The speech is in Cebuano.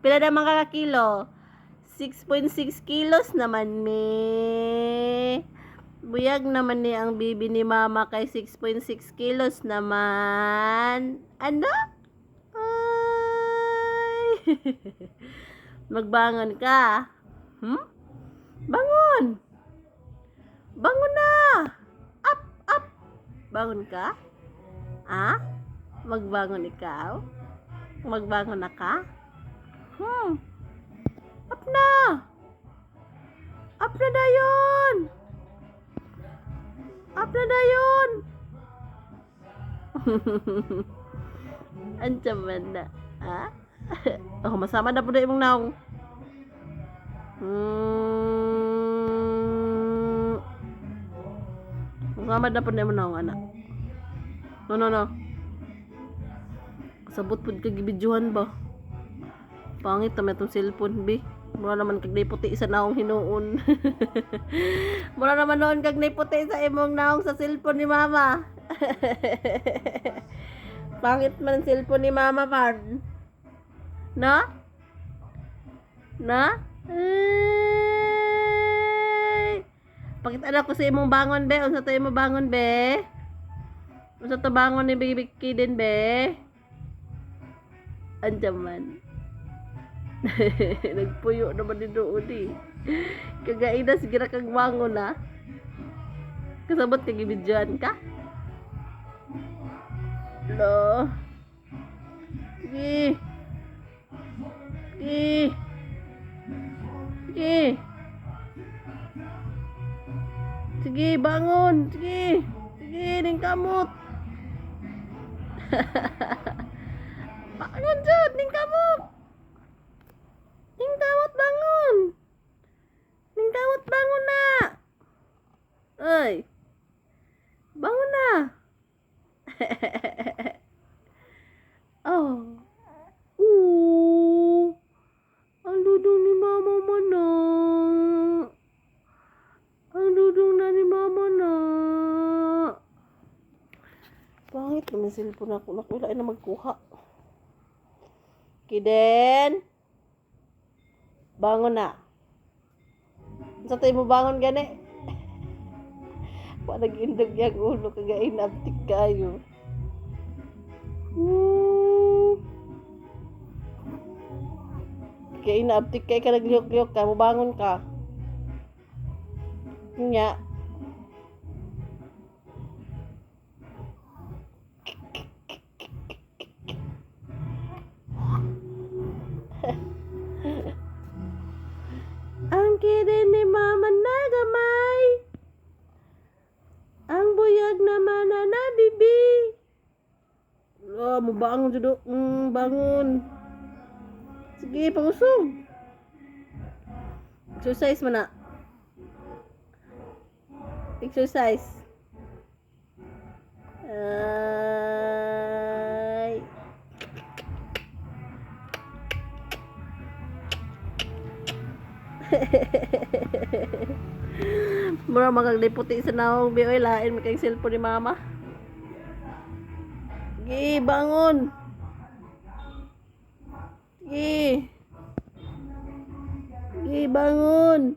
Pila naman ka kilo? 6.6 kilos naman me. Buyag naman ni ang bibi ni mama kay 6.6 kilos naman. Ano? Ay. Magbangon ka. Bangon. Bangon na. Up, up. Bangon ka? Ah? Magbangon ikaw? Magbangon na ka? Up na. Up na dayon. Up na dayon. Andiyan man na. Ah? Oh, masama na po na imong naong. Masama na po na imong naong, anak. No, no, no. Sabot pud kag gibidyohan ba? Pangit naman itong cellphone, be. Mura naman kag puti sa naong hinuon. Mura naman noon kag puti sa imong naong sa cellphone ni mama. Pangit man ang cellphone ni mama pan. No? No? Ay! Pakita na ko sa imong bangon, be. Unsa to imong bangon, be? Unsa to bangon ni Baby Kiden, be? Andiyan man. Nagpuyo naman din doon eh. Kagaina, sige na kag bangon na. Kasabot kag gibidyohan ka? Lo. Sige. Sige. Sige. Sige, bangon. Sige. Sige, ning kamot. Bangon jud, ning kamot. Ning kamot bangon. Ning kamot bangon na. Ay. Bangon na. Oh. Ooh. Ang dudong ni mama mo na. Ang dudong na ni mama na. Pangit naman cellphone ako. Naku, wala na magkuha. Kiden. Bangon na. Sa tayo mo bangon gani? Wa nag-indog yang ulo kagain abtik kayo. Kaya inaabtik kay ka nagliyok-liyok ka, mubangon ka. Nya. Ang kiden ni mama nagamay. Ang buyag naman na nabibi. Oh, mubangon jud. Bangon. Sige, pangusog. Exercise man na. Exercise. Ay. Mura magagliputi sa naong bi oy, lain man kay cellphone ni mama. Sige, bangon. Sige. Sige, bangon.